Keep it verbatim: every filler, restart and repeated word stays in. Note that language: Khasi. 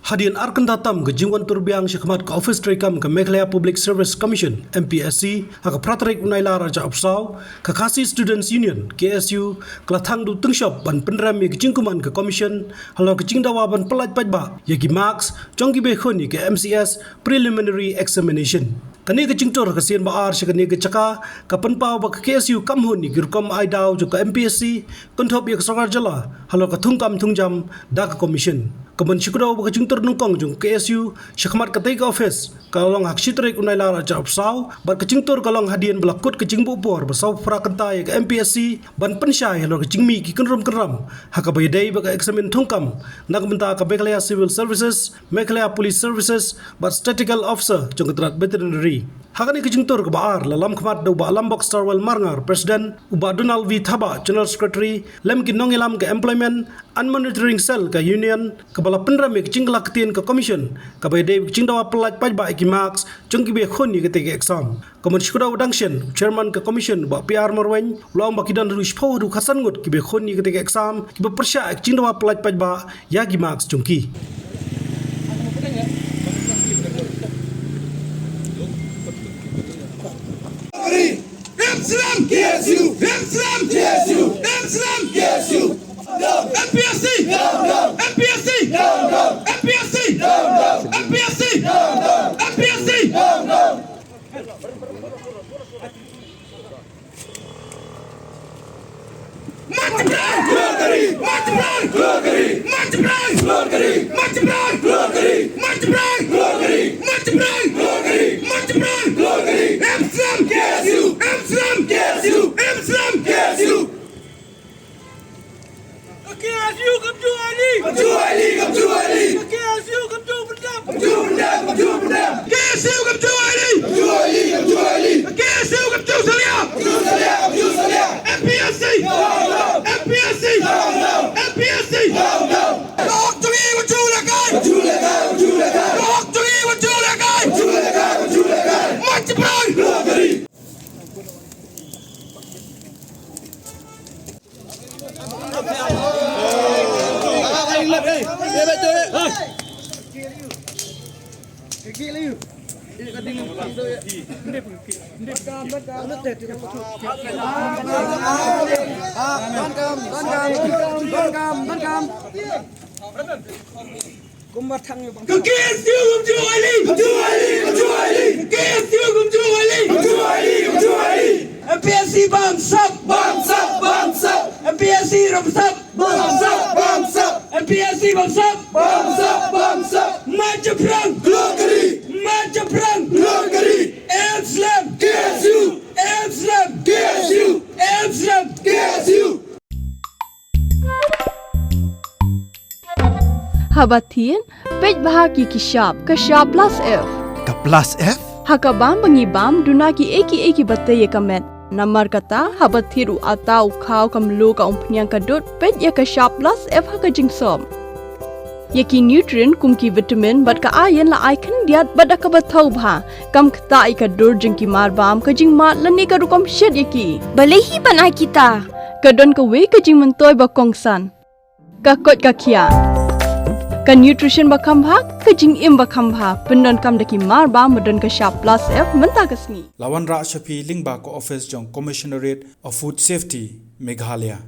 Hadien ar kynta tam ka jingwan tur biang sha khmat ka ophis treikam ka Meghalaya Public Service Commission, M P S C, ha ka phra tarik u Nailar arhajar arphew saw, ka Khasi Students Union, K S U, ka la thang duh tyngshop ban pynrem ïa ka jingkuman ka Commission halor ka jingdawa ban pyllait paidbah ïa ki marks jong kiba ïakhun ïa ka M C S Preliminary Examination. Kane ka jingtur ha ka sien ba ar sha kane ka jaka ka pynpaw ba ka K S U kam hun ïa ki rukom ai daw jong ka M P S C kynthup ïa ka sorkar jylla halor ka thungkam thungjam da ka Commission. Ka mon shu kdew ba ka jingtur nyngkong jong ka K S U sha khmat katei ka ophis ka la long ha ka shi tarik u Nailar arhajar arphew saw, bad ka jingtur ka long hadien ba la kut ka jingbuh por ba saw phra kynta ïa ka M P S C ban pynshai halor ka jingmih ki kynrum kynram ha kaba ïadei bad ka eksamin thungkam na ka bynta ka Meghalaya Civil Services, Meghalaya Police Services bad Statistical Officer jong ka tnat Veterinary. Ha kane ka jingtur kaba ar la lam khmat da u Bah Lambok Starwell Marngar, President, u Bah Donald V Thabah, General Secretary, lem ki nongïalam ka Employment and Monitoring Cell ka Union, kaba la pynrem ïa ka jingkylla ktien ka Commission kaba ïadei bad ka jingdawa pyllait paidbah ïa ki marks jong kiba ïakhun ïa katei ka exam. Ka mon shu kdew dang shen, u Chairman ka Commission, u Bah P R Marwein, u la ong ba ki don haduh shiphew haduh khatsan ngut kiba ïakhun ïa katei ka exam kiba pyrshah ïa ka jingdawa pyllait paidbah ïa ki marks jong ki. M P S C! M P S C! M P S C! M P S C! Ka K S U kam ju ailad. Kam ju ailad, kam ju ailad. Ka K S U kam ju pyndam. Kam ju pyndam, kam ju pyndam. K S U kam ju ailad. Kam ju ailad, kam ju ailad. Ka K S U kam ju salia. Kam ju salia, kam ju salia. M P S C. Down, down. M P S C. Down, down. M P S C. Down, down. Ka hok jong ngi wat ju lehkai. Wat ju lehkai, wat ju lehkai. Ka hok jong ngi wat ju lehkai. Wat ju lehkai, wat ju lehkai. March pyrshah. Kumba thang ïa bang. Ka K S U kam ju ailad. Kam ju ailad, kam ju ailad. Ka K S U kam ju ailad. Kam ju ailad, kam ju ailad. M P S C bamsap. Bamsap, bamsap. M P S C bamsap. Bamsap, bamsap. M P S C bamsap. Bamsap, bamsap. March pyrshah. Glory. March pyrshah. Glory. Islam. K S U. Islam. K S U. Islam. K S U. Haba thied, peit bha ïa ki shap, ka shap plus F. Ka plus F? Ha ka bam ba ngi bam, duna kiei kiei kiba tei ïa ka met. Namar kata, haba thied u atta, u khaw, ka mluh, ka umphniang, ka dud, peit ïa ka shap plus F ha ka jingsop. Ïa ki nutrient kum ki vitamin bad ka iron la ai khyndiat bad da kaba thaw bha. Kam ktah ïa ka dur jong ki marbam, ka jingmad lane ka rukom shet ïa ki. Balei hi ban ai kita? Ka don kawei ka jingmyntoi ba kongsan. Ka koit ka khiah. Ka nutrition ba kham bha, ka jingim ba kham bha. Pyndonkam da ki marbam ba don ka shap plus F mynta ka sngi. La wanrah sha phi lyngba ka office jong Commissionerate of Food Safety, Meghalaya.